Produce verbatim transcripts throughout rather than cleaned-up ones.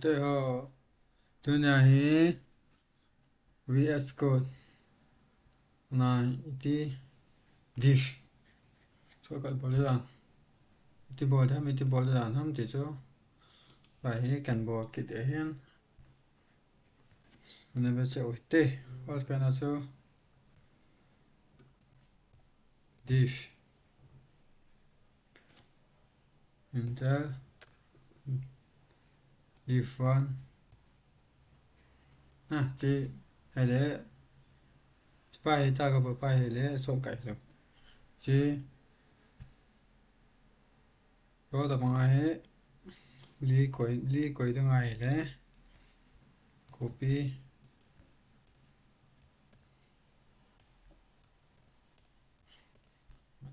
Te ho, tunia hi V S Code na iti div. Shortcut bol dan. Iti bol dan, iti bol dan ham ti chu. Lai hi kan bol kit e hin. Ana ve che u te. First pen a chu div. Enter. Div one. Ha, chi, hele. Chi pa hi ta ka pa pa hele, so kai so. Chi. Ro da bang a he. Li koi, li koi da ngai le. Copy.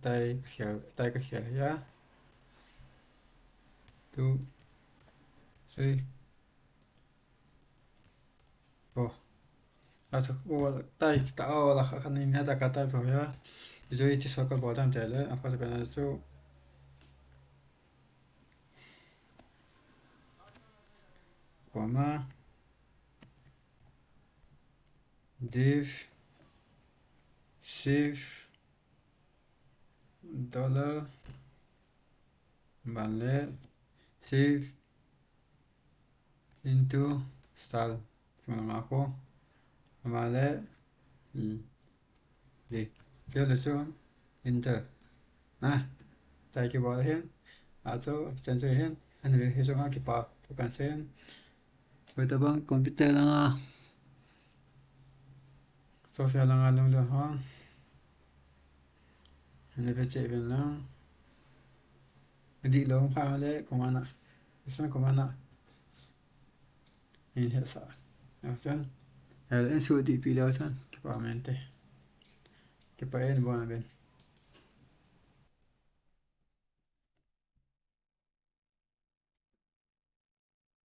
Tai ka khel, tai ka khel ya. Two, three, four. Asa, o, tai, ta, o, la, kha, kha, ni, ni, ta, ka, tai, four ya. Zui, ti, so, ka, bo, dan, te, le, a, first pen a chu. Comma. Div, shift, dollar, ban le, shift, into, style, sima ma ko, ban le, li, li, le, le, so, enter. Na, tai ki bol hin, a chu, chan chu hin, an ve hi chu nga ki pa, tu kan sen. Hoi ta bang computer langa. Software langa lung lung hon. Hene pe che ben lang. Di lo kha le command a. Isan command a. In he sa. Asan. Hel en su di pi lo san. Ki pa mente. Ki pa en bon ben.